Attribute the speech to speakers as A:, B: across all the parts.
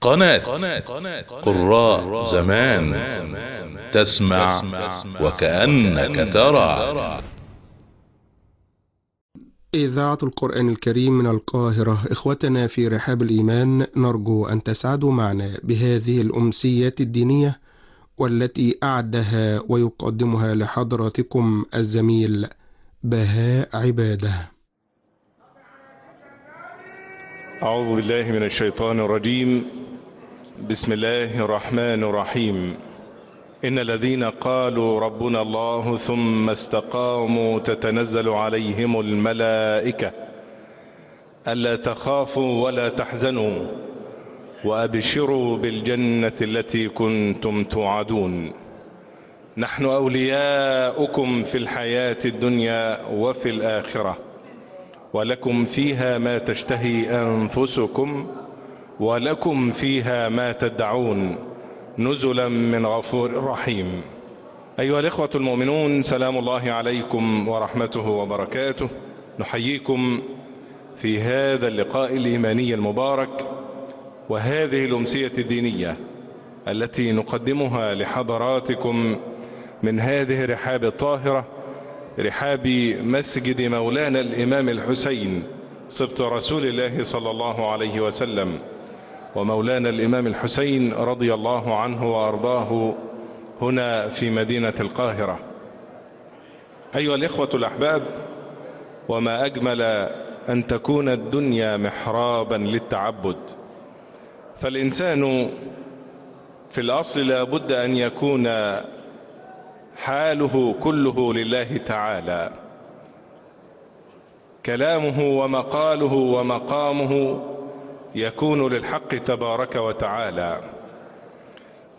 A: قناة قراء زمان، تسمع وكأنك ترى.
B: إذاعة القرآن الكريم من القاهرة. إخوتنا في رحاب الإيمان، نرجو أن تسعدوا معنا بهذه الأمسيات الدينية، والتي أعدها ويقدمها لحضراتكم الزميل بهاء عباده.
C: أعوذ بالله من الشيطان الرجيم. بسم الله الرحمن الرحيم. إن الذين قالوا ربنا الله ثم استقاموا تتنزل عليهم الملائكة ألا تخافوا ولا تحزنوا وأبشروا بالجنة التي كنتم توعدون. نحن أولياؤكم في الحياة الدنيا وفي الآخرة، ولكم فيها ما تشتهي أنفسكم ولكم فيها ما تدعون، نزلا من غفور رحيم. أيها الإخوة المؤمنون، سلام الله عليكم ورحمته وبركاته. نحييكم في هذا اللقاء الإيماني المبارك وهذه الأمسية الدينية التي نقدمها لحضراتكم من هذه الرحاب الطاهرة، رحاب مسجد مولانا الإمام الحسين سبط رسول الله صلى الله عليه وسلم، ومولانا الإمام الحسين رضي الله عنه وأرضاه هنا في مدينة القاهرة. أيها الإخوة الأحباب، وما أجمل أن تكون الدنيا محرابا للتعبد، فالإنسان في الأصل لا بد أن يكون حاله كله لله تعالى، كلامه ومقاله ومقامه يكون للحق تبارك وتعالى.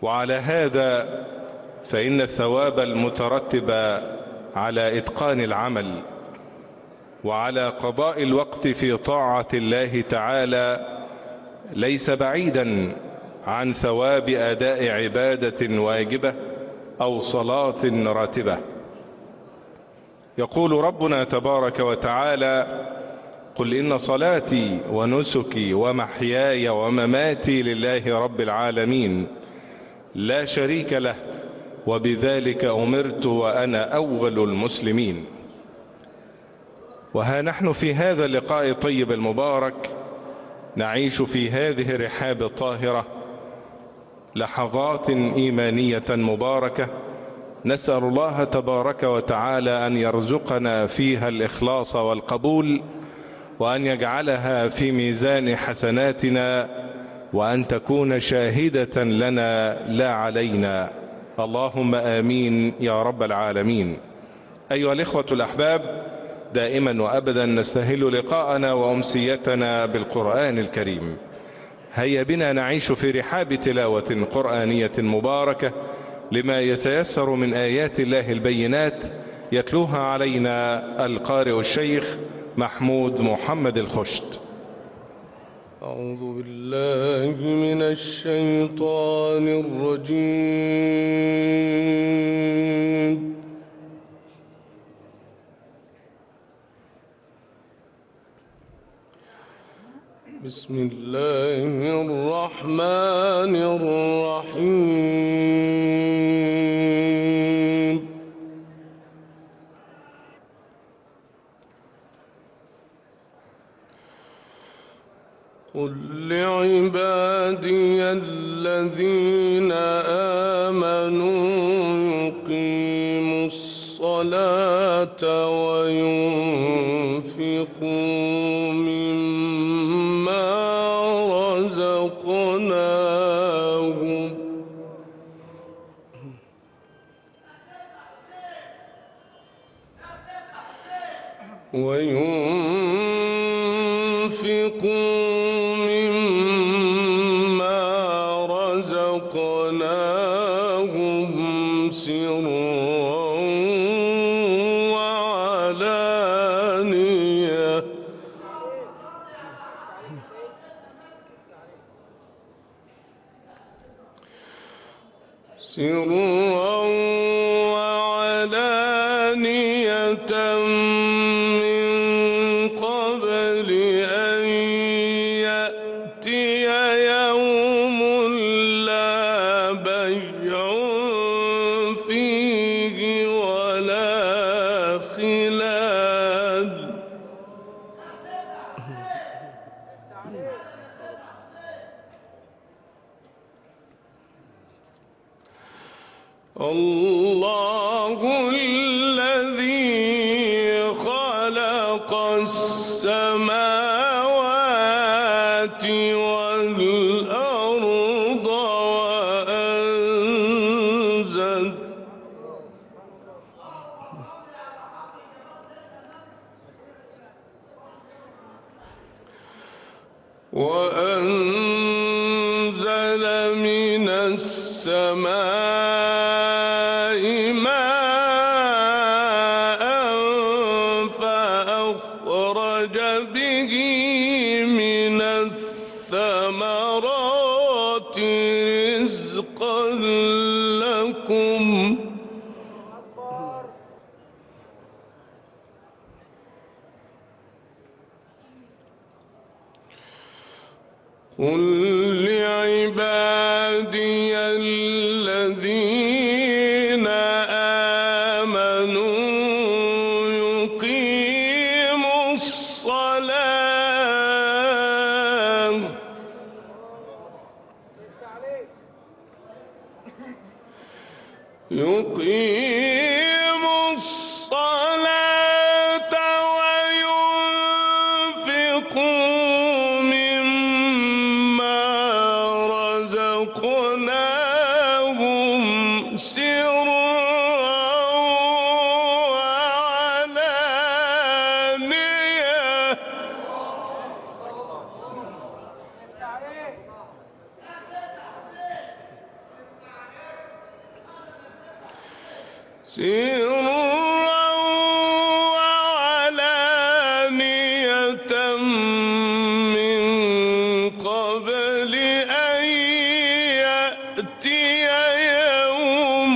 C: وعلى هذا فإن الثواب المترتب على إتقان العمل وعلى قضاء الوقت في طاعة الله تعالى ليس بعيدا عن ثواب أداء عبادة واجبة أو صلاة راتبة. يقول ربنا تبارك وتعالى: قل إن صلاتي ونسكي ومحياي ومماتي لله رب العالمين لا شريك له وبذلك أمرت وأنا أول المسلمين. وها نحن في هذا اللقاء الطيب المبارك نعيش في هذه الرحاب الطاهرة لحظات إيمانية مباركة، نسأل الله تبارك وتعالى أن يرزقنا فيها الإخلاص والقبول، وأن يجعلها في ميزان حسناتنا، وأن تكون شاهدة لنا لا علينا. اللهم آمين يا رب العالمين. أيها الإخوة الأحباب، دائما وأبدا نستهل لقاءنا وأمسيتنا بالقرآن الكريم. هيا بنا نعيش في رحاب تلاوة قرآنية مباركة لما يتيسر من آيات الله البينات، يتلوها علينا القارئ الشيخ محمود محمد الخشت.
D: أعوذ بالله من الشيطان الرجيم. بسم الله الرحمن الرحيم. قل لعبادي الذين آمنوا يقيموا الصلاة وينفقوا مما رزقناهم سرا وعلانية من قبل أن يأتي يوم الله الذي خلق السماوات والأرض وأنزل من السماء ماء فأخرج به من الثمرات رزقا لكم قل لعبادي الذين آمنوا يقيموا الصلاة وينفقوا مما رزقناهم سرا وعلانية من قبل أن يأتي يوم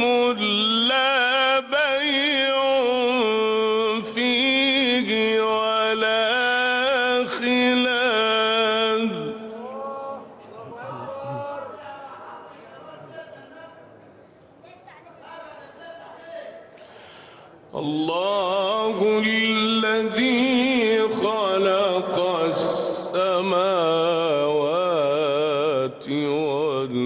D: لا بيع فيه ولا خلال الله الذي خلق السماوات والأرض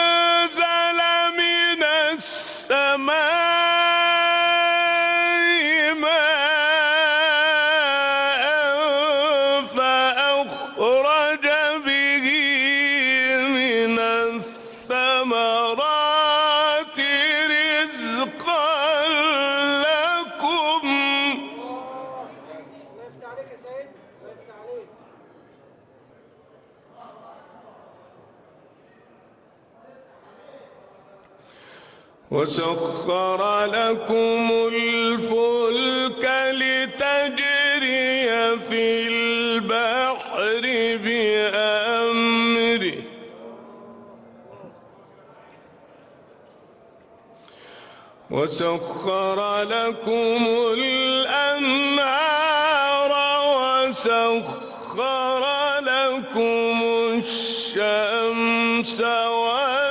D: وأنزل من السماء ماء فأخرج به من الثمرات رزقا لكم وسخر لكم الفلك لتجري في البحر بأمره وسخر لكم الأنهار وسخر لكم الشمس والقمر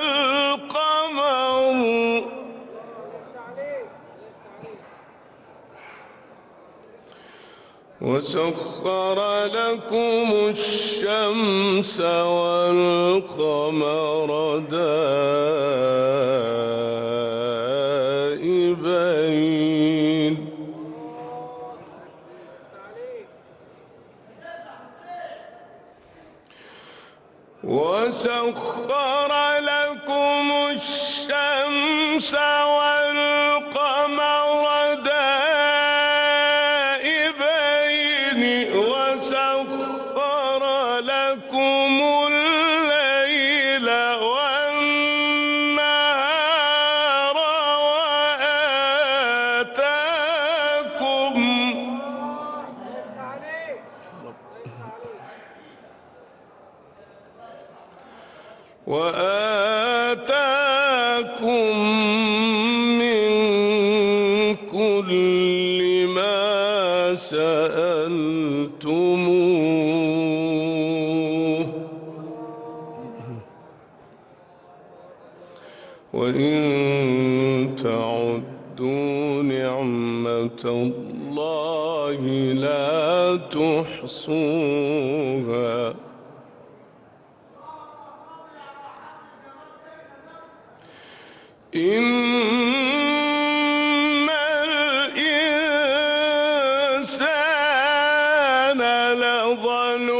D: وسخر لكم الشمس والقمر دائبين وسخر لكم الشمس والقمر دائبين وسخر لكم الليل والنهار وآتاكم من كل ما سألتموه وإن تعدوا تعدوا نعمة الله لا تحصوها إن الإنسان لظلوم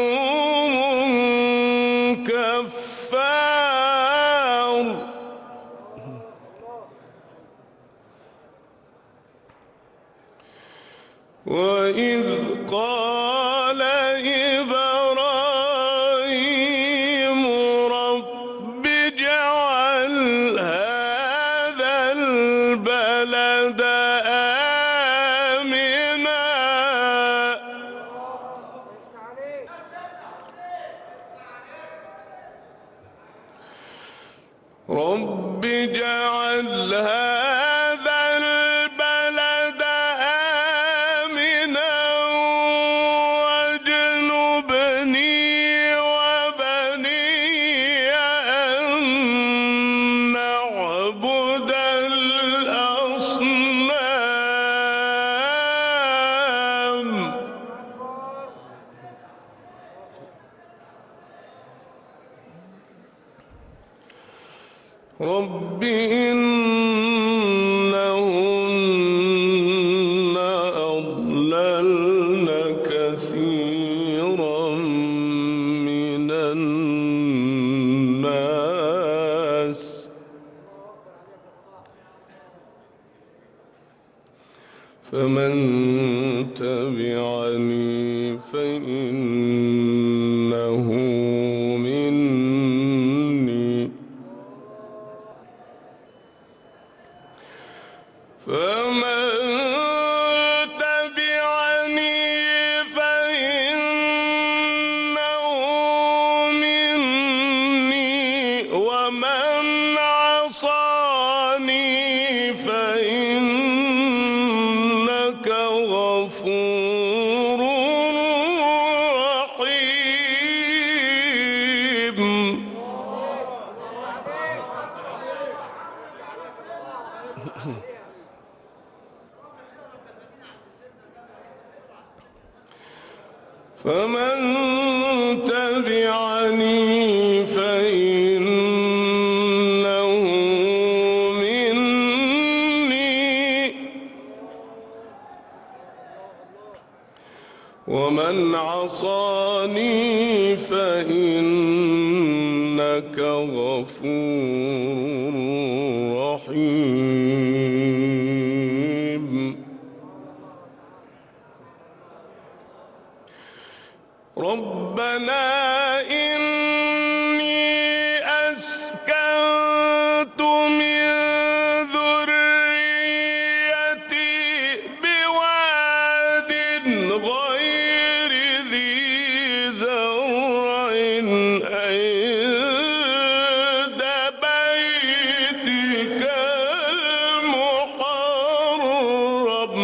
D: كفار وإذ قال إبراهيم رب اجعل هذا البلد آمنا رب اجعل هذا البلد آمنا واجنبني وبني أن نعبد الأصنام رب إنهن أضللن كثيرا من الناس فمن تبعني فإنه مني فمن تبعني فإنه مني ومن عصاني فإنك غفور رحيم فمن تبعني فإنه مني ومن عصاني فإنك غفور رحيم ربنا إني أسكنت من ذريتي بواد غير ذي زرع عند بيتك المحرم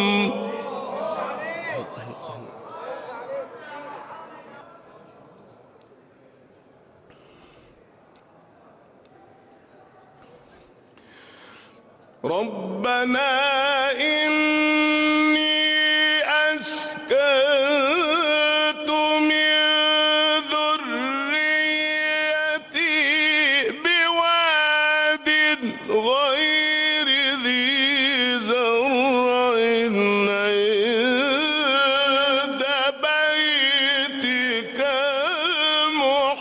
D: ربنا إني أسكنت من ذريتي بواد غير ذي زرع عند بيتك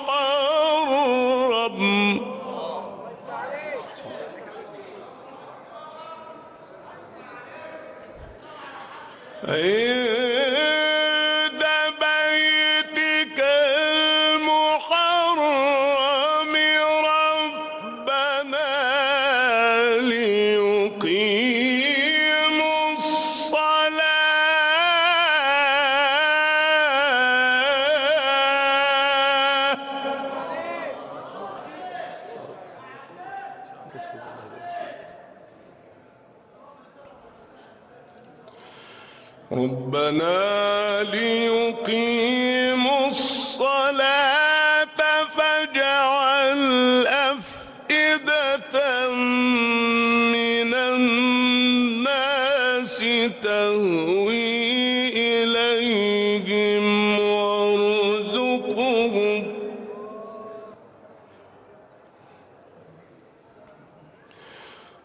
D: المحرم عند بيتك المحرم ربنا ليقيموا الصلاة ربنا ليقيموا الصلاة فاجعل أفئدة من الناس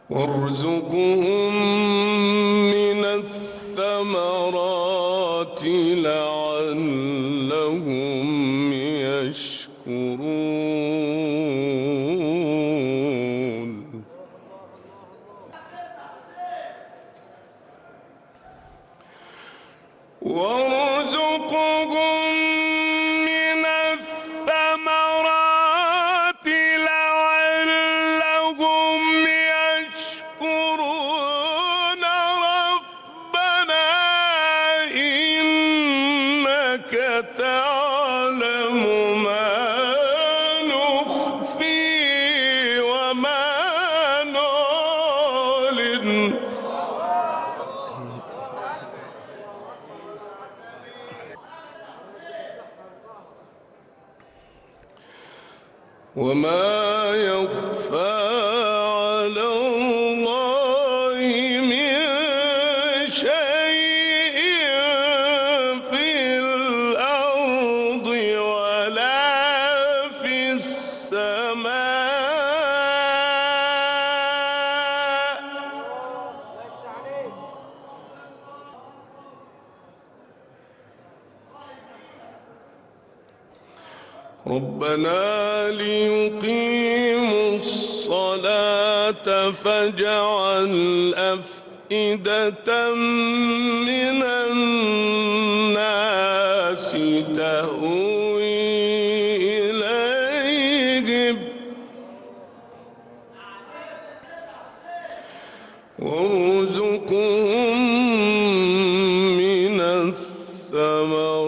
D: وارزقهم من الثمرات لعلهم يشكرون. وارزقهم من الثمرات لعلهم يشكرون. ربنا إنك تعلم ما نخفي وما نعلن وما يخفى على الله من شيء في الأرض ولا في السماء. ربنا ليقيموا الصلاة فاجعل أفئدة من الناس تهوي إليهم وارزقهم من الثمرات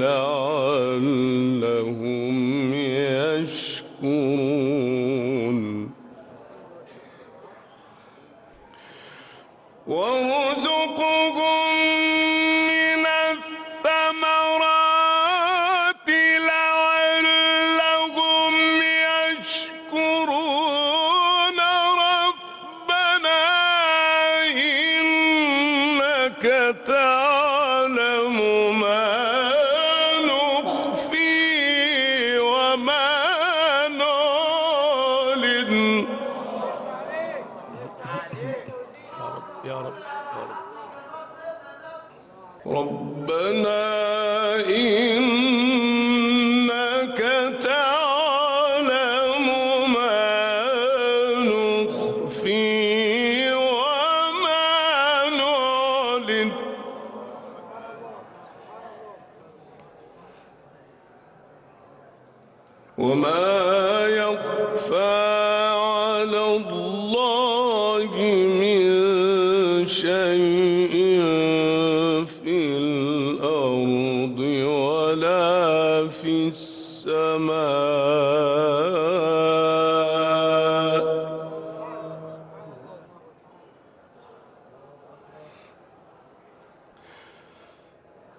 D: لعلهم يشكرون. وارزقهم من الثمرات لعلهم يشكرون. ربنا إنك تعلم ما نخفي وما نعلن ربنا إنك تعلم ما نخفي وما نعلن وما يخفى على الله من شيء في الأرض ولا في السماء.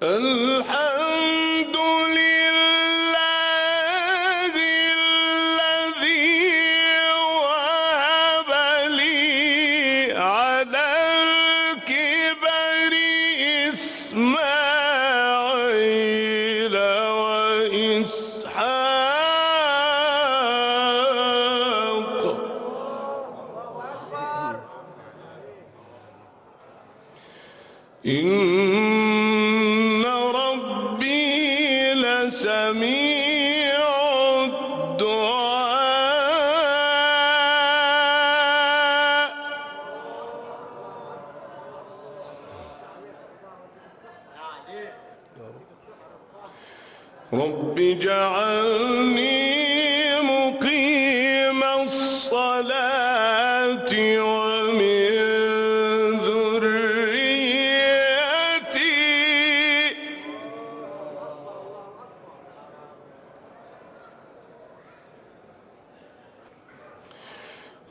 D: الحمد لله الذي وهب لي على الكبر إسماعيل وإسحاق. إن ربي لسميع الدعاء. رب اجعلني مقيم الصلاة ومن ذريتي.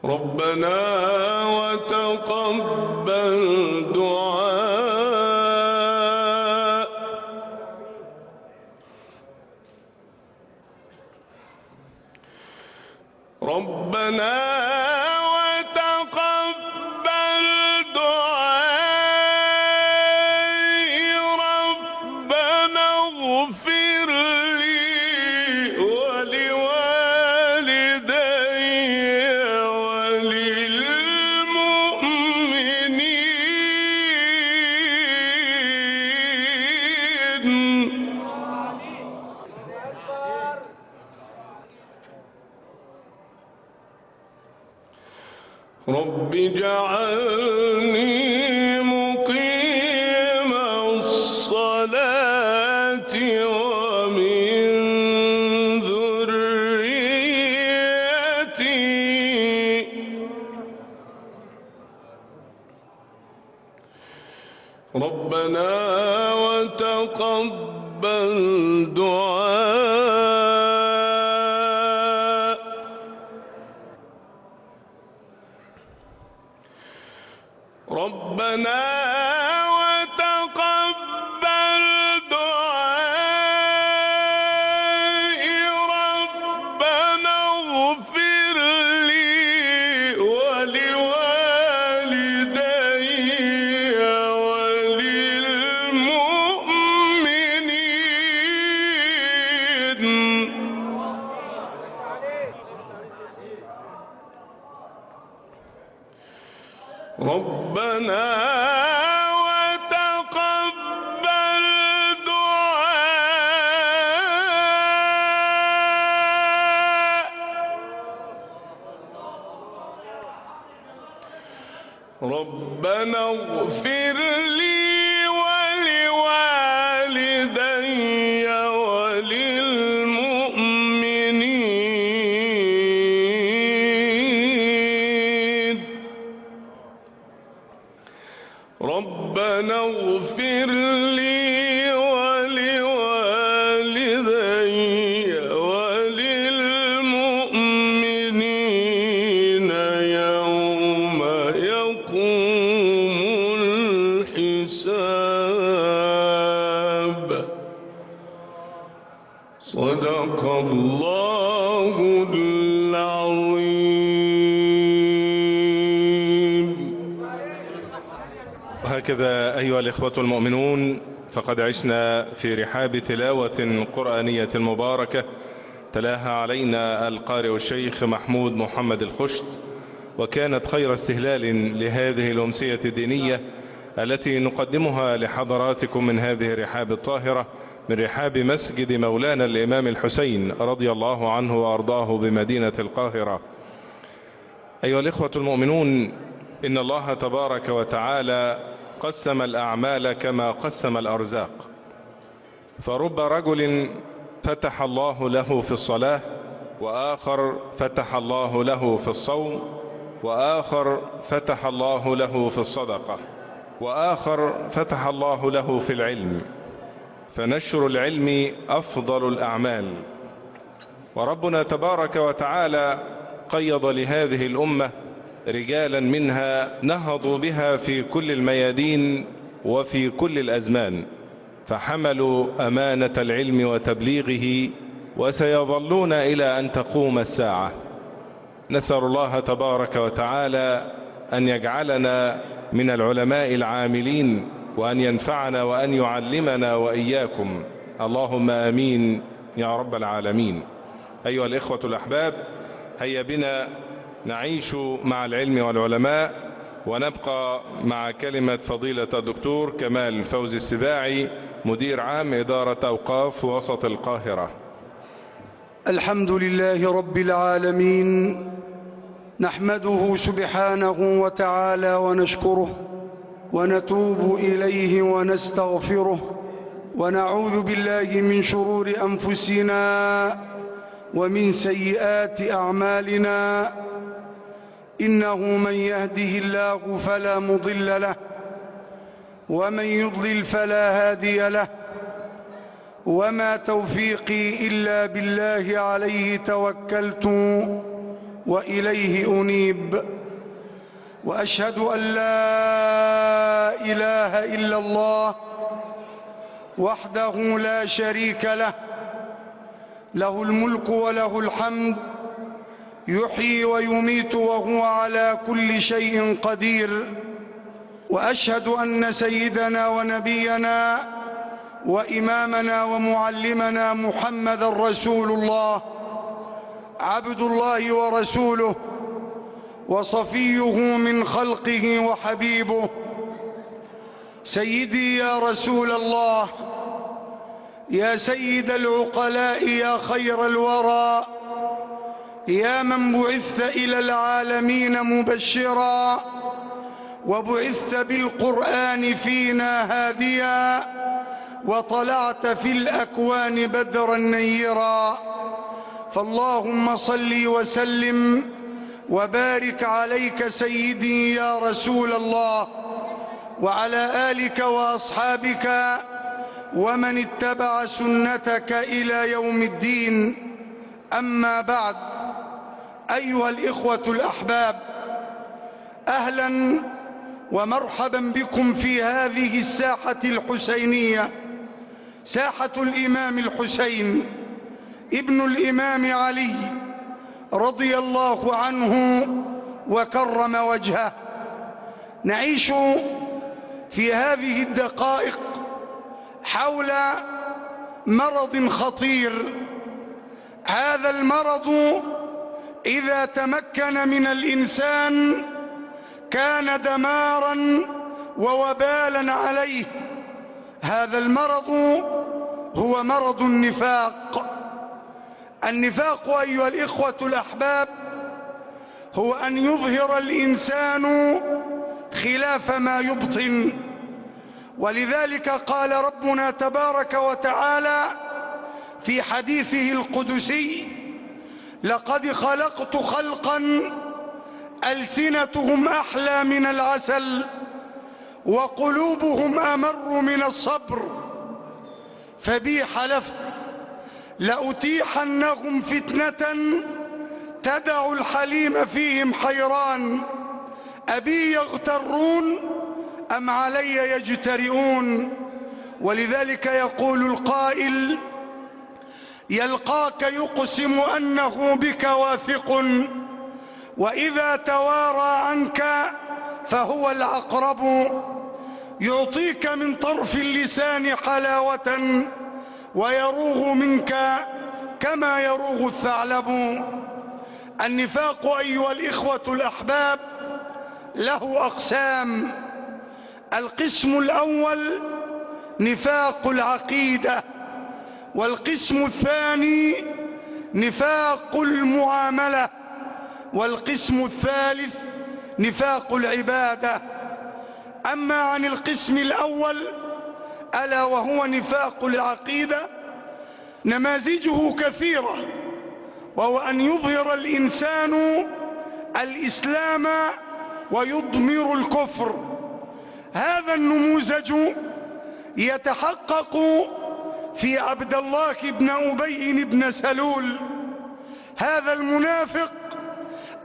D: ربنا وتقبل دعاء. ربنا وتقبل دعائي. ربنا اغفر لي ولوالدي ولجميع رب اجعلني مقيم الصلاة ومن ذريتي ربنا وتقبل دعاء ربنا وتقبل دعائي ربنا اغفر لي ولوالدي وللمؤمنين ربنا وتقبل دعاء ربنا اغفر لي ولوالدي وللمؤمنين ربنا اغفر لي ولوالدي وللمؤمنين يوم يقوم الحساب صدق الله العظيم.
C: وهكذا أيها الإخوة المؤمنون فقد عشنا في رحاب تلاوة قرآنية مباركة تلاها علينا القارئ الشيخ محمود محمد الخشت، وكانت خير استهلال لهذه الأمسية الدينية التي نقدمها لحضراتكم من هذه الرحاب الطاهرة من رحاب مسجد مولانا الإمام الحسين رضي الله عنه وأرضاه بمدينة القاهرة. أيها الإخوة المؤمنون، إن الله تبارك وتعالى قسم الأعمال كما قسم الأرزاق، فرب رجل فتح الله له في الصلاة، وآخر فتح الله له في الصوم، وآخر فتح الله له في الصدقة، وآخر فتح الله له في العلم، فنشر العلم أفضل الأعمال. وربنا تبارك وتعالى قيض لهذه الأمة رجالا منها نهضوا بها في كل الميادين وفي كل الأزمان، فحملوا أمانة العلم وتبليغه، وسيظلون إلى أن تقوم الساعة. نسأل الله تبارك وتعالى أن يجعلنا من العلماء العاملين، وأن ينفعنا وأن يعلمنا وإياكم، اللهم آمين يا رب العالمين. أيها الإخوة الأحباب، هيا بنا نعيش مع العلم والعلماء، ونبقى مع كلمة فضيلة الدكتور كمال فوزي السباعي، مدير عام إدارة أوقاف وسط القاهرة.
E: الحمد لله رب العالمين، نحمده سبحانه وتعالى ونشكره، ونتوب إليه ونستغفره، ونعوذ بالله من شرور أنفسنا ومن سيئات أعمالنا. إنه من يهده الله فلا مضل له، ومن يضلل فلا هادي له، وما توفيقي إلا بالله، عليه توكلت وإليه أنيب. وأشهد أن لا إله إلا الله وحده لا شريك له، له الملك وله الحمد، يحيي ويميت وهو على كل شيء قدير. وأشهد أن سيدنا ونبينا وإمامنا ومعلمنا محمد رسول الله، عبد الله ورسوله، وصفيه من خلقه وحبيبه. سيدي يا رسول الله، يا سيد العقلاء، يا خير الورى، يا من بعثت إلى العالمين مبشرا وبعثت بالقرآن فينا هاديا وطلعت في الأكوان بدرا نيرا، فاللهم صل وسلم وبارك عليك سيدي يا رسول الله، وعلى آلك وأصحابك ومن اتبع سنتك إلى يوم الدين. أما بعد، أيها الإخوة الأحباب، أهلا ومرحبا بكم في هذه الساحة الحسينية، ساحة الإمام الحسين ابن الإمام علي رضي الله عنه وكرم وجهه. نعيش في هذه الدقائق حول مرض خطير. هذا المرض إذا تمكن من الإنسان كان دماراً ووبالاً عليه. هذا المرض هو مرض النفاق. النفاق أيها الإخوة الأحباب هو أن يظهر الإنسان خلاف ما يبطن، ولذلك قال ربنا تبارك وتعالى في حديثه القدسي: لقد خلقت خلقا ألسنتهم أحلى من العسل وقلوبهم أمر من الصبر، فبي حلفت لأتيحنهم فتنة تدع الحليم فيهم حيران، أبي يغترون أم علي يجترئون. ولذلك يقول القائل: يلقاك يقسم أنه بك واثق، وإذا توارى عنك فهو العقرب، يعطيك من طرف اللسان حلاوة ويروغ منك كما يروغ الثعلب. النفاق أيها الإخوة الأحباب له أقسام. القسم الأول نفاق العقيدة، والقسم الثاني نفاق المعاملة، والقسم الثالث نفاق العبادة. أما عن القسم الأول ألا وهو نفاق العقيدة، نماذجه كثيرة، وهو أن يظهر الإنسان الإسلام ويضمر الكفر. هذا النموذج يتحقق في عبد الله بن أبي بن سلول، هذا المنافق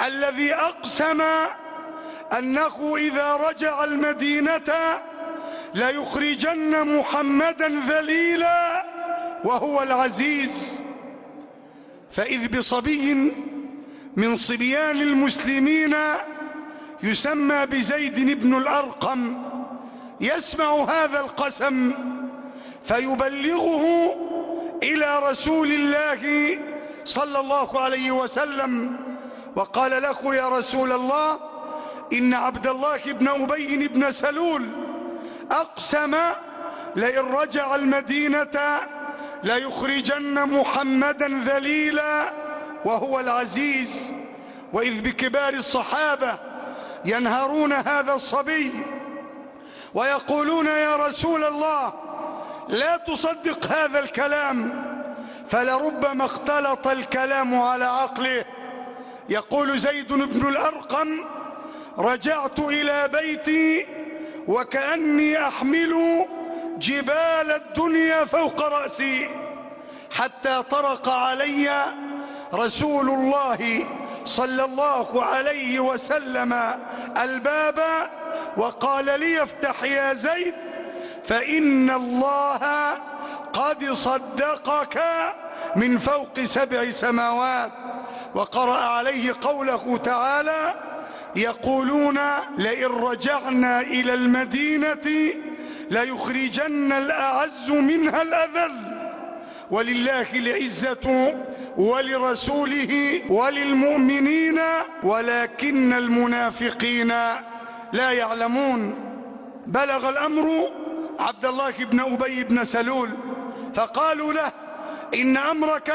E: الذي أقسم أنه إذا رجع المدينة ليخرجن محمدا ذليلا وهو العزيز. فإذ بصبي من صبيان المسلمين يسمى بزيد بن الأرقم يسمع هذا القسم فيبلغه إلى رسول الله صلى الله عليه وسلم، وقال له: يا رسول الله، إن عبد الله بن أبي بن سلول أقسم لئن رجع المدينة ليخرجن محمدا ذليلا وهو العزيز. وإذ بكبار الصحابة ينهرون هذا الصبي ويقولون: يا رسول الله، لا تصدق هذا الكلام، فلربما اختلط الكلام على عقله. يقول زيد بن الأرقم: رجعت إلى بيتي وكأني أحمل جبال الدنيا فوق رأسي، حتى طرق علي رسول الله صلى الله عليه وسلم الباب وقال لي: افتح يا زيد، فإن الله قد صدقك من فوق 7 سماوات. وقرأ عليه قوله تعالى: يقولون لئن رجعنا إلى المدينة ليخرجن الأعز منها الأذل، ولله العزة ولرسوله وللمؤمنين ولكن المنافقين لا يعلمون. بلغ الأمر عبد الله بن أبي بن سلول فقالوا له: إن أمرك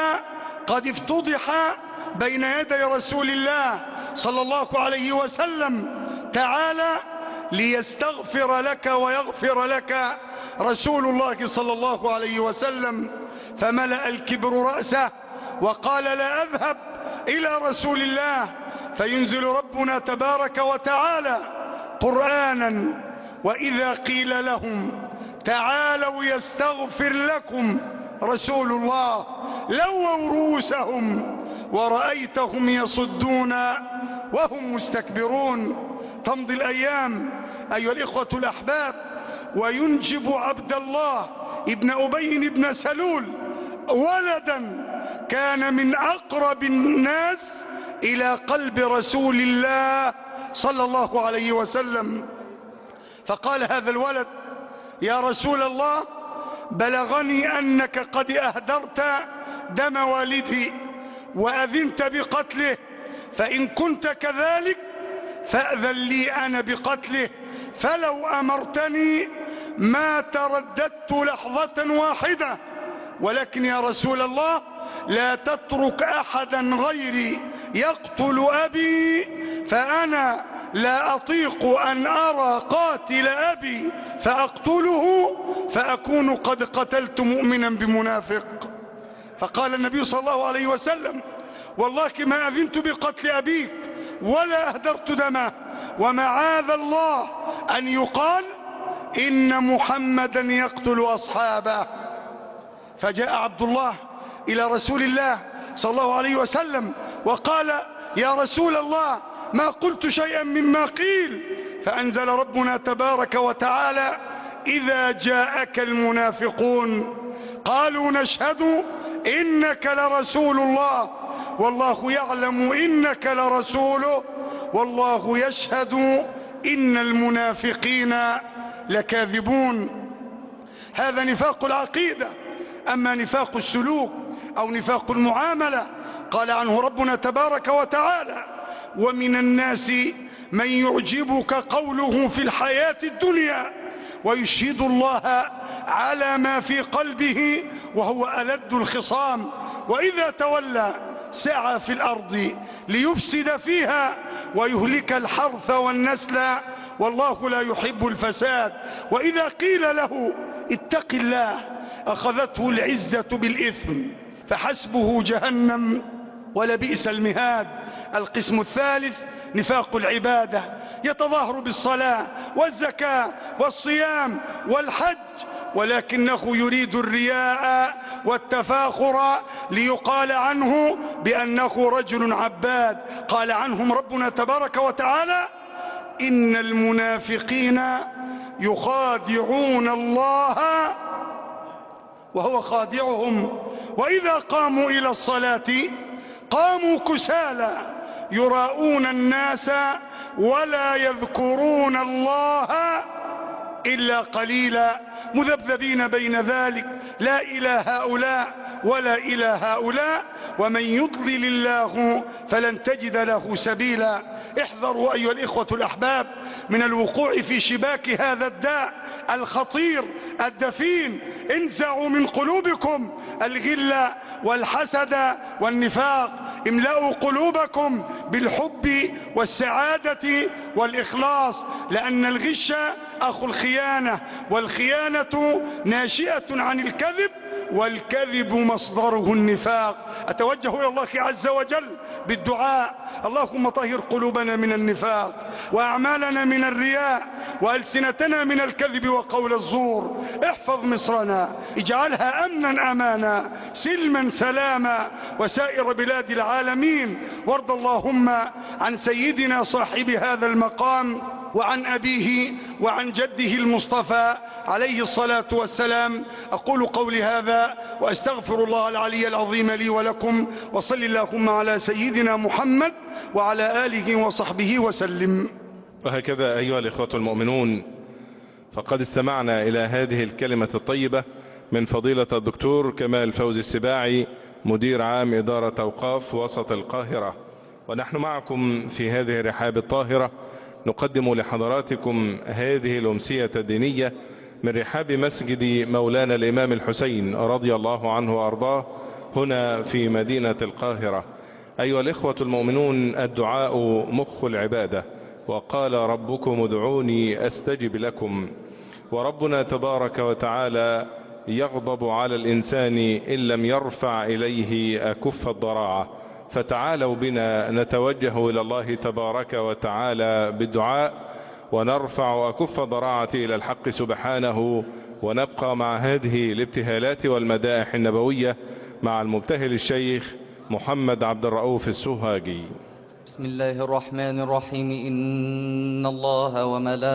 E: قد افتضح بين يدي رسول الله صلى الله عليه وسلم: تعال ليستغفر لك ويغفر لك رسول الله صلى الله عليه وسلم. فملأ الكبر رأسه وقال: لا أذهب إلى رسول الله فينزل ربنا تبارك وتعالى قرآنا: وإذا قيل لهم تعالوا يستغفر لكم رسول الله لووا رؤوسهم ورأيتهم يصدون وهم مستكبرون. تمضي الأيام أيها الإخوة الأحباب، وينجب عبد الله ابن أبي بن سلول ولدا كان من أقرب الناس إلى قلب رسول الله صلى الله عليه وسلم. فقال هذا الولد: يا رسول الله، بلغني أنك قد أهدرت دم والدي وأذنت بقتله، فإن كنت كذلك فأذن لي أنا بقتله، فلو أمرتني ما ترددت لحظة واحدة، ولكن يا رسول الله لا تترك أحدا غيري يقتل أبي، فأنا لا أطيق أن أرى قاتل أبي فأقتله فأكون قد قتلت مؤمنا بمنافق. فقال النبي صلى الله عليه وسلم: والله ما أذنت بقتل أبيك ولا أهدرت دمه، ومعاذ الله أن يقال إن محمدا يقتل أصحابه. فجاء عبد الله إلى رسول الله صلى الله عليه وسلم وقال: يا رسول الله، ما قلت شيئا مما قيل. فأنزل ربنا تبارك وتعالى: إذا جاءك المنافقون قالوا نشهد إنك لرسول الله والله يعلم إنك لرسوله والله يشهد إن المنافقين لكاذبون. هذا نفاق العقيدة. أما نفاق السلوك أو نفاق المعاملة قال عنه ربنا تبارك وتعالى: ومن الناس من يعجبك قوله في الحياة الدنيا ويشهد الله على ما في قلبه وهو ألد الخصام، وإذا تولى سعى في الأرض ليفسد فيها ويهلك الحرث والنسل والله لا يحب الفساد. وإذا قيل له اتق الله أخذته العزة بالإثم فحسبه جهنم ولبئس المهاد. القسم الثالث نفاق العبادة، يتظاهر بالصلاة والزكاة والصيام والحج، ولكنه يريد الرياء والتفاخر ليقال عنه بأنه رجل عباد. قال عنهم ربنا تبارك وتعالى: إن المنافقين يخادعون الله وهو خادعهم وإذا قاموا إلى الصلاة قاموا كسالى يراءون الناس ولا يذكرون الله إلا قليلا مذبذبين بين ذلك لا إلى هؤلاء ولا إلى هؤلاء ومن يضلل الله فلن تجد له سبيلا. احذروا أيها الإخوة الأحباب من الوقوع في شباك هذا الداء الخطير الدفين. انزعوا من قلوبكم الغل والحسد والنفاق، املأوا قلوبكم بالحب والسعادة والإخلاص، لأن الغش أخو الخيانة، والخيانة ناشئة عن الكذب، والكذب مصدره النفاق. أتوجه إلى الله عز وجل بالدعاء: اللهم طهر قلوبنا من النفاق وأعمالنا من الرياء وألسنتنا من الكذب وقول الزور. احفظ مصرنا، اجعلها أمنا أمانا سلما سلاما وسائر بلاد العالمين. وارض اللهم عن سيدنا صاحب هذا المقام وعن أبيه وعن جده المصطفى عليه الصلاة والسلام. أقول قولي هذا وأستغفر الله العلي العظيم لي ولكم، وصل اللهم على سيدنا محمد وعلى آله وصحبه وسلم.
C: وهكذا أيها الإخوة المؤمنون، فقد استمعنا إلى هذه الكلمة الطيبة من فضيلة الدكتور كمال فوزي السباعي، مدير عام إدارة أوقاف وسط القاهرة. ونحن معكم في هذه الرحاب الطاهرة نقدم لحضراتكم هذه الأمسية الدينية من رحاب مسجد مولانا الإمام الحسين رضي الله عنه وأرضاه هنا في مدينة القاهرة. أيها الإخوة المؤمنون، الدعاء مخ العبادة، وقال ربكم ادعوني أستجب لكم. وربنا تبارك وتعالى يغضب على الإنسان إن لم يرفع إليه أكف الضراعة. فتعالوا بنا نتوجه إلى الله تبارك وتعالى بالدعاء، ونرفع أكف الضراعة إلى الحق سبحانه، ونبقى مع هذه الابتهالات والمدائح النبوية مع المبتهل الشيخ محمد عبد الرؤوف السوهاجي.
F: بسم الله الرحمن الرحيم. إن الله وملائكته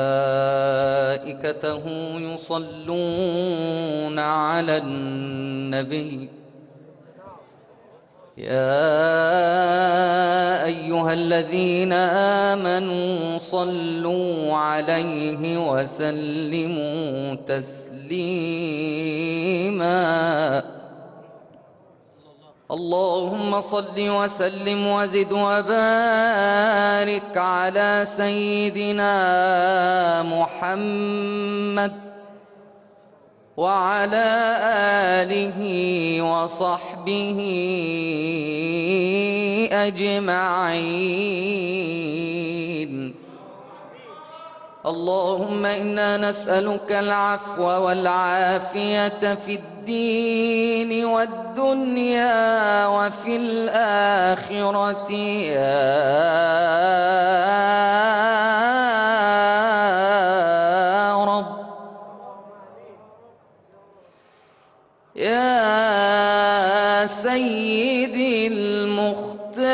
F: يصلون على النبي يا أيها الذين آمنوا صلوا عليه وسلموا تسليما. اللهم صل وسلم وزد وبارك على سيدنا محمد وعلى آله وصحبه أجمعين. اللهم إنا نسألك العفو والعافية في الدين والدنيا وفي الآخرة يا رب. يا سيدي المختار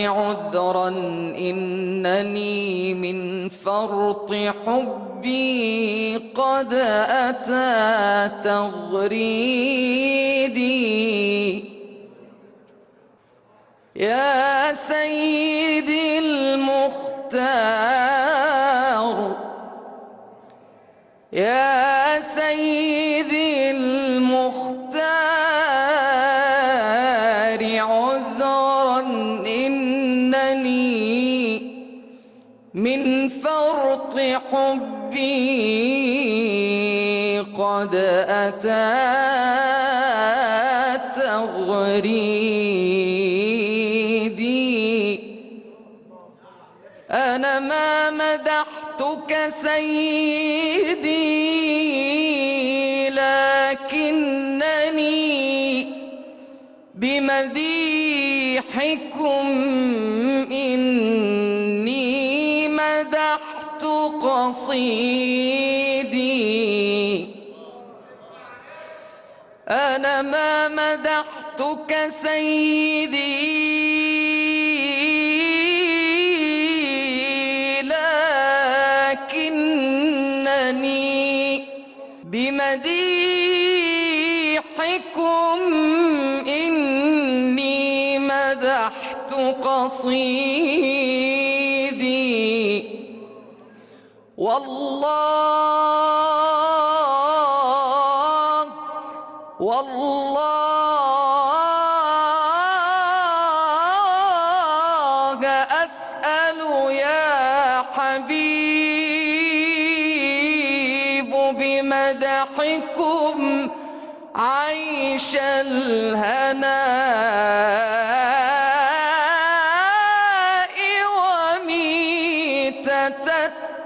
F: عذرا إنني من فرط حبي قد أتى تغريدي. يا سيدي المختار يا سيدي المختار عذرا إنني من فرط حبي قد أتى تغريدي. أنا ما مدحتك سيدي لكنني بمديحكم إني مدحت قصيدي. أنا ما مدحتك سيدي لكنني بمديحكم إني مدحت قصيدي. والله أسأل يا حبيب بمدحكم عيش الهناء وميتة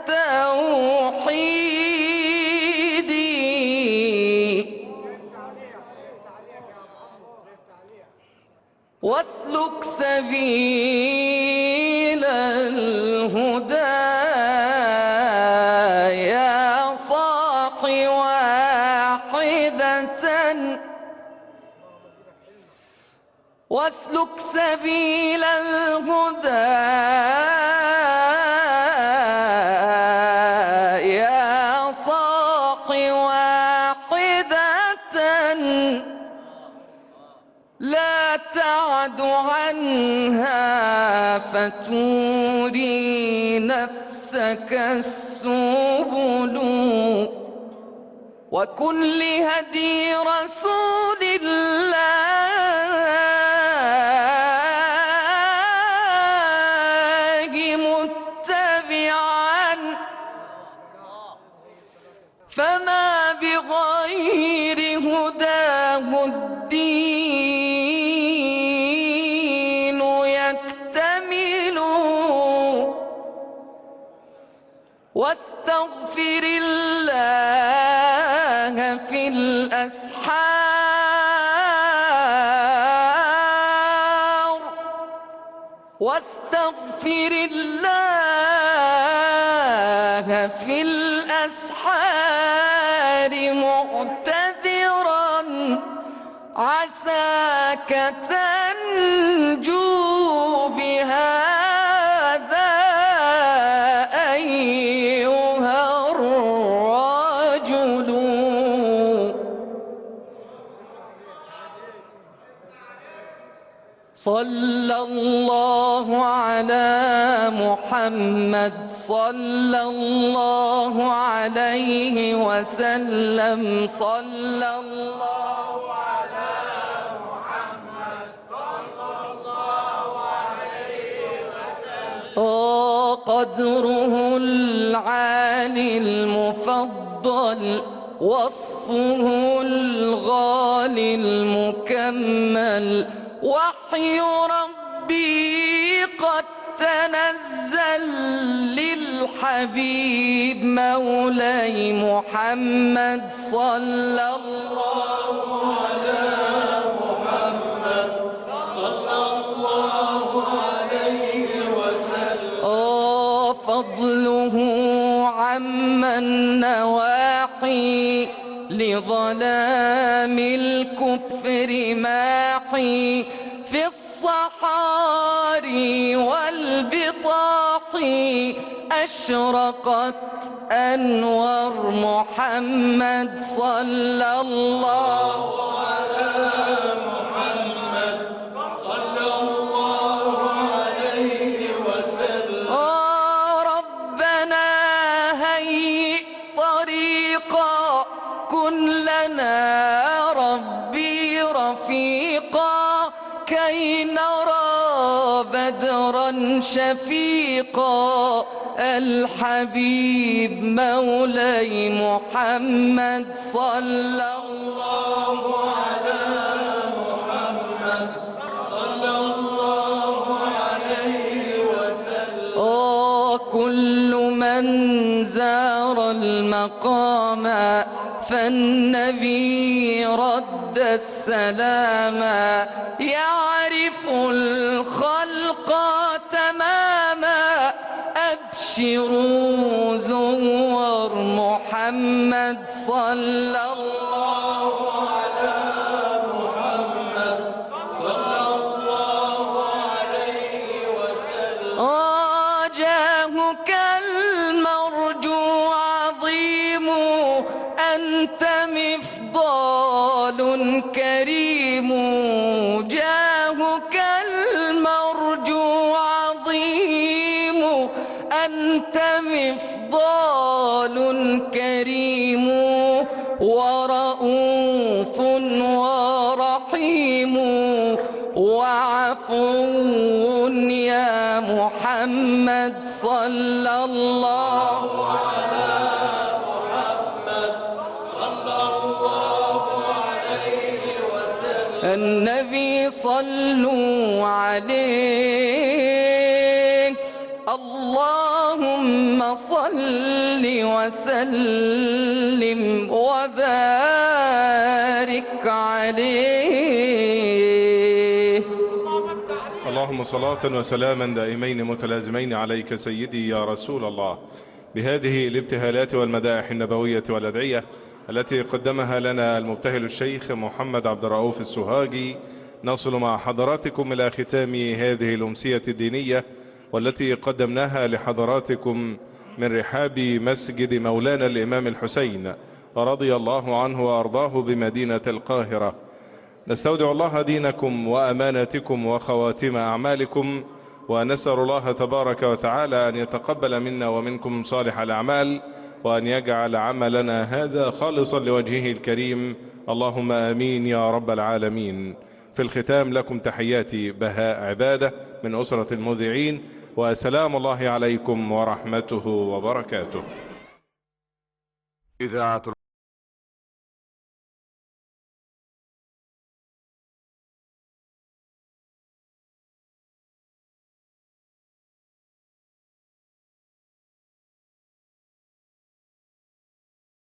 F: التوحيد. واسلك سبيل الهدى يا صاح واحدة. واسلك سبيل الهدى يا صاح واحدة. لا تعد عنها فتوري نفسك السبل. وكن لهدي رسول الله متبعا، فما بغير هداه الدين واستغفر الله في الأسحار واستغفر الله في الأسحار معتذرا عساك تنجو بهذا أيها الرجل. صلى الله على محمد صلى الله عليه وسلم. صلى الله على محمد صلى الله عليه وسلم. قدره العالي المفضل وصفه الغالي المكمل وحي ربي قد تنزل للحبيب مولاي محمد صلى الله على محمد صلى الله عليه وسلم. فضله عم النواحي لظلام الكفر ماحي في الصحاري والبطاح أشرقت أنوار محمد صلى الله على محمد صلى الله عليه وسلم. ربنا هيئ طريقا كن لنا ربي رفيقا كي نرى بدرا شفيقا الحبيب مولاي محمد صلى الله على محمد صلى الله عليه وسلم. كل من زار المقام فالنبي رد السلام يعرف الخلق تماما أبشروا زوار محمد صلى الله على محمد صلى الله عليه وسلم. جاهك المرجو عظيم أنت مفضال كريم جاهك المرجو عظيم أنت مفضال كريم ورؤوف ورحيم وعفو يا محمد صلى الله على محمد صلى الله عليه وسلم. النبي صلوا عليه اللهم صل وسلم وبارك عليه.
C: اللهم صلاة وسلاما دائمين متلازمين عليك سيدي يا رسول الله. بهذه الابتهالات والمدائح النبوية والأدعية التي قدمها لنا المبتهل الشيخ محمد عبد الرؤوف السوهاجي نصل مع حضراتكم إلى ختام هذه الأمسية الدينية والتي قدمناها لحضراتكم من رحاب مسجد مولانا الإمام الحسين رضي الله عنه وأرضاه بمدينة القاهرة. نستودع الله دينكم وأماناتكم وخواتم أعمالكم ونسأل الله تبارك وتعالى أن يتقبل منا ومنكم صالح الأعمال وأن يجعل عملنا هذا خالصا لوجهه الكريم اللهم آمين يا رب العالمين. في الختام لكم تحياتي بهاء عبادة من أسرة المذيعين وسلام الله عليكم ورحمته وبركاته.
G: إذاعة